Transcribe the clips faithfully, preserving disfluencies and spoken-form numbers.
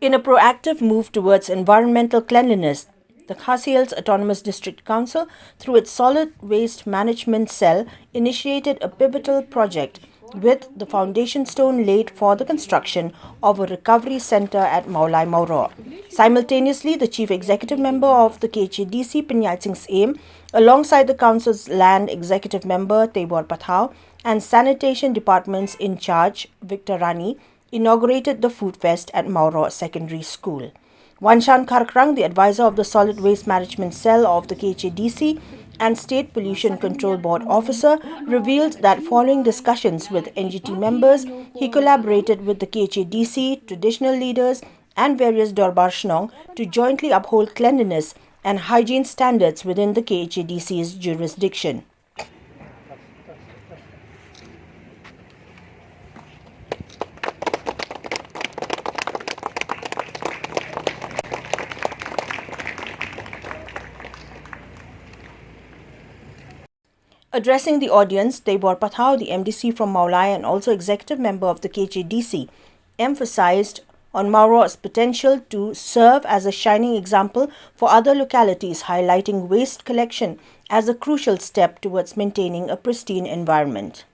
In a proactive move towards environmental cleanliness, the Khasi Hills Autonomous District Council, through its Solid Waste Management Cell, initiated a pivotal project with the foundation stone laid for the construction of a recovery centre at Mawlai Mawroh. Simultaneously, the Chief Executive Member of the K H A D C, Pynïaid Sing Syiem, alongside the Council's Land Executive Member, Teibor Pathaw, and Sanitation Department's in charge, Victor Rani, inaugurated the food fest at Mawroh Secondary School. Wanshan Kharkrang, the advisor of the Solid Waste Management Cell of the K H A D C and State Pollution Control Board officer, revealed that following discussions with N G T members, he collaborated with the K H A D C, traditional leaders, and various Dorbar Shnong to jointly uphold cleanliness and hygiene standards within the K H A D C's jurisdiction. Addressing the audience, Teibor Pathaw, the M D C from Mawlai and also executive member of the K H A D C, emphasized on Mawroh's potential to serve as a shining example for other localities, highlighting waste collection as a crucial step towards maintaining a pristine environment.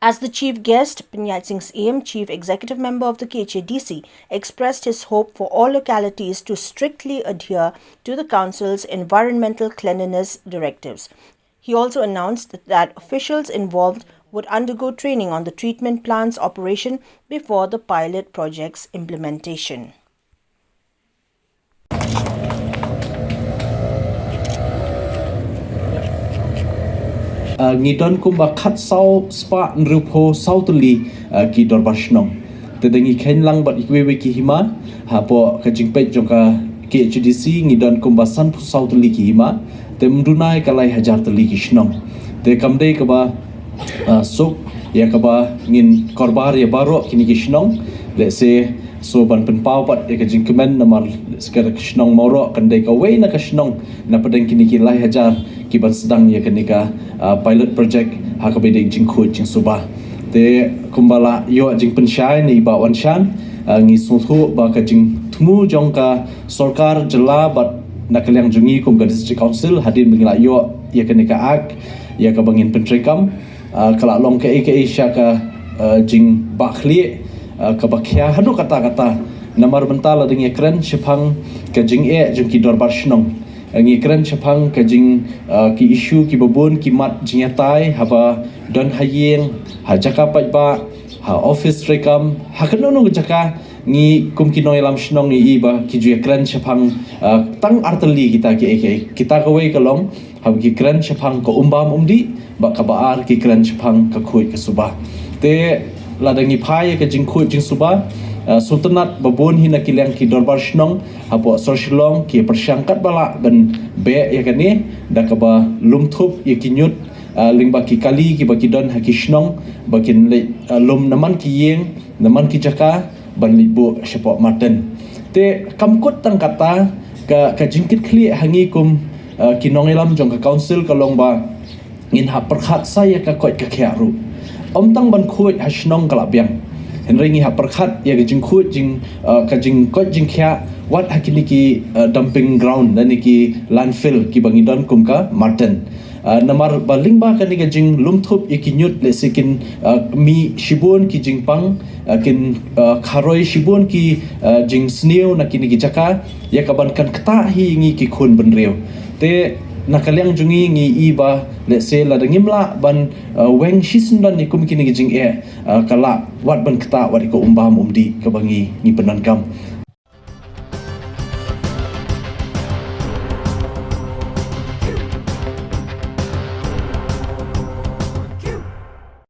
As the chief guest, Pynïaid Sing Syiem, Chief Executive Member of the K H A D C, expressed his hope for all localities to strictly adhere to the Council's environmental cleanliness directives. He also announced that officials involved would undergo training on the treatment plant's operation before the pilot project's implementation. Uh, ngi don kumba khatsaw spah hynriewphew saw tylli, uh, ki dorbar shnong. Te da ngi kheiñ lang bad kiwei kiwei ki hima, hapoh ka jingpeit jong ka K H A D C ngi don kumba sanphew saw tylli ki hima. Te ym duna ïa ka lai hajar tylli ki shnong. Te kam dei kaba, uh, suk ïa kaba ngin korbar ïa baroh kine ki shnong. Let's say, so ban pynpaw pat ïa ka jingkmen namar ka shnong Mawroh kan dei kawei na ka shnong na pdeng kine ki lai hajar ki ban sdang ïa kane ka, uh, pilot project ha kaba ïadei jingkhuid jingsuba. Te kumba la ïoh jingpynshai na i Bah Wanshan, uh, ngi sngewthuh ba ka jingthmu jong ka sorkar jylla bad na ka liang jong ngi kum ka District Council hadien ba ngi la ïoh ïa kane ka act ïa kaba ngin pyntreikam, uh, ka la long kaei kaei sha ka, uh, jingbahkhlieh, uh, kaba khia haduh katta katta. Namar mynta la dang ïakren shaphang ka jingeh jong ki dorbar shnong. Ngi kren shaphang ka jing, uh, ki issue kiba bun ki mat jingïatai haba don ha ïing, ha jaka paidbah, ha office treikam, ha kano kano ka jaka ngi kum ki nongïalam shnong ngi i ba ki ju ïakren shaphang, uh, tang ar tylli kita kiei kiei. Kita kawei ka long haba ki kren shaphang ka umbam umdih, bad kaba ar ki kren shaphang ka khuid ka suba. Te lada ngi phai ïa ka jingkhuid jingsuba, uh, sngewtynnat ba bun hi na ki liang ki dorbar shnong hapoh sor Shillong ki pyrshang katba lah ban beh ïa kane da kaba lum thup ïa ki ñiut, uh, lyngba ki kali kiba ki don ha ki shnong ba kin leit, uh, lum na man ki ïing, na man ki jaka ban leit buh shapoh marten. Te kam kut tang katta, ka, ka jingkitkhlieh ha ngi kum, uh, ki nongïalam jong ka council ka long ba ngin hap pyrkhat sa ïa ka koit ka khiah ruh. Ym tang ban khuid ha shnong ka la biang. Hynrei ngi hap pyrkhat ïa ka jingkhuid jing, uh, ka jingkoit jingkhiah wat ha kine ki, uh, dumping ground lane ki landfill kiba ngi don kum ka marten. Uh, namar ba lyngba kane ka jinglum thup ïa ki ñiut lehse kin, uh, mih shibun ki jingpang, uh, kin, uh, kharoi shibun ki, uh, jingsniew na kine ki jaka ïa ka ban kan ktah hi ngi ki khun bynriew. Te na ka liang jong ngi ngi i ba lehse lada ngim lah ban, uh, weng shisyndon ïa kum kine ki jingeh, uh, ka lah wat ban ktah wat ïa ka umbam umdih kaba ngi, ngi pyndonkam.